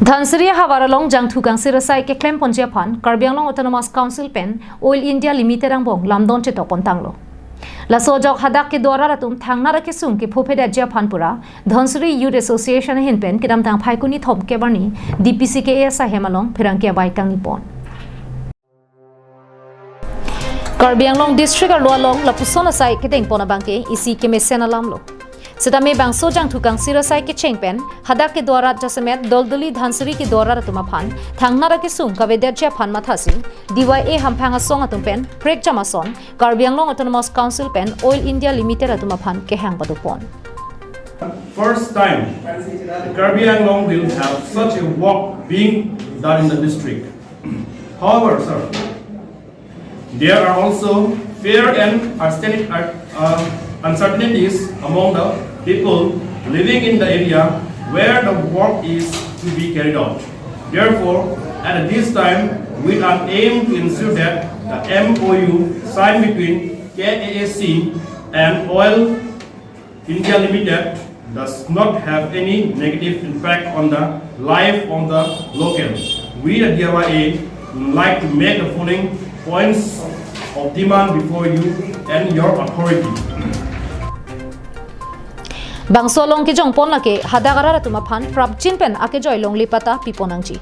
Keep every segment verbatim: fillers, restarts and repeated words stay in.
Dhansiri ahavar along jangthu kangsir asai keklem ponji aphan Karbi Anglong Autonomous Council pen Oil India Limited angbong lamdon chetok pontanglo. Laso ajok hadak kedo arat atum thangnat akesung kephophedetji aphan pura Dhansiri Youth Association ahin pen kedamtang Phaikuni thomkep arni D P C K A ahem along pherangke abai kangni pon. Karbi Anglong District arlo along lapuson asai kedeng pon abangke isi kemesen alamlo. Setame bangso jangthu kangsir asai kecheng pen hadak kedo arat jasemet doldoli Dhansiri kedo arat atum aphan thangnat akesung kavedetji aphan mathasi D Y A hamphang asong atum pen prekjam ason Karbi Anglong Autonomous Council pen Oil India Limited atum aphan kehang pado pon. First time, Karbi Anglong will have such a work being done in the district. However, sir, there are also fear and uncertain-, uh, uncertainties among the people living in the area where the work is to be carried out. Therefore, at this time, with an aim to ensure that the M O U signed between K A A C and Oil India Limited does not have any negative impact on the life of the locals. We, the D Y A, would like to make the following points of demand before you and your authority. Bangso along kejong pon lake hadak arat atum aphan prapjin pen akejoi longle patta piponangji.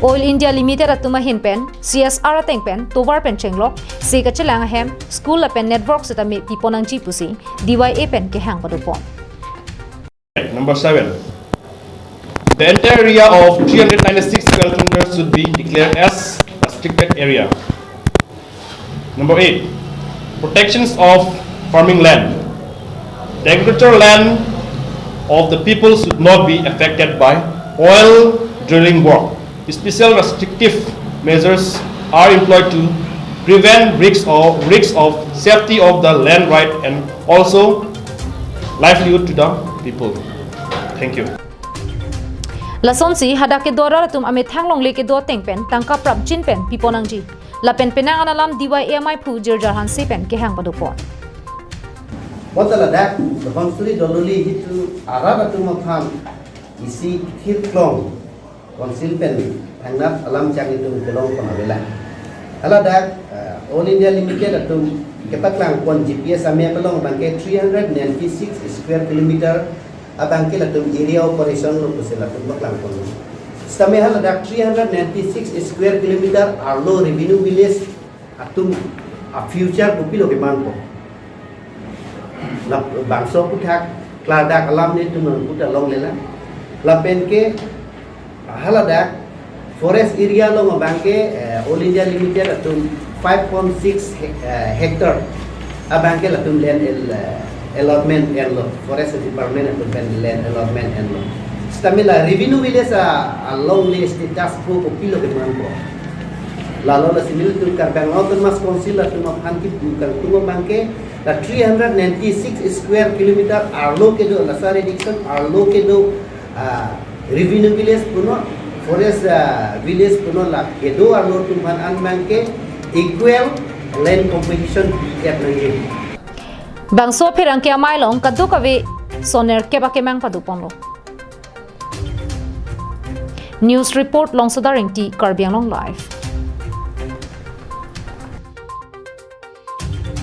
Oil India Limited atum ahin pen C S R ateng pen tovar pen chenglok, se kachelang ahem, school lapen network setame piponangji pusi D Y A pen kehang pado pon. Number seven. The entire area of three hundred ninety-six square kilometers should be declared as restricted area. Number eight. Protections of farming land. The agricultural land of the people should not be affected by oil drilling work. Special restrictive measures are employed to prevent risks of, risks of safety of the land right and also livelihood to the people. Thank you. Lasonsi hadak kedo arat atum amethang longle kedo ateng pen tangka prapjin pen piponangji. Lapen penang an alam D Y A amaiphu Jirjar Hanse pen kehang pado pon. Bota ladak, Dhansiri doldoli hitu arat atum aphan isi thirklong Council pen thangnat alam chang itum kelong pon avela. Haladak, eh, Oil India Limited atum kepaklang pon G P S amei along abangke three hundred ninety-six square kilometer abangke latum area operation lo pusi latum paklang pon. Setame haladak three hundred ninety-six square kilometer arlo revenue village atum a future kopilo kemanpo. La bangso aphuthak klardak alam netum nangputa longlelang. Lapen ke haladak forest area along abangke, eh, Oil India Limited atum five point six hec-, eh, hectare abangke latum land el-, eh, allotment enlo, forest department atum pen land allotment enlo. Setame la revenue village a, alongle status quo kopilo kemanpo. Lalo lasi nelitum Karbi Anglong Autonomous Council atum aphan kipu kangtung abangke la three hundred ninety-six square kilometer arlo kedo, la sub-division arlo kedo, ah, revenue village punon, forest, ah, village punon la kedo arlo atum aphan an abangke equal land compensation pi-et nangji. Bangso pherangke amei along kadokave soner keba kemang pado ponlo. News report Longsoda Rengti, Karbi Anglong Live.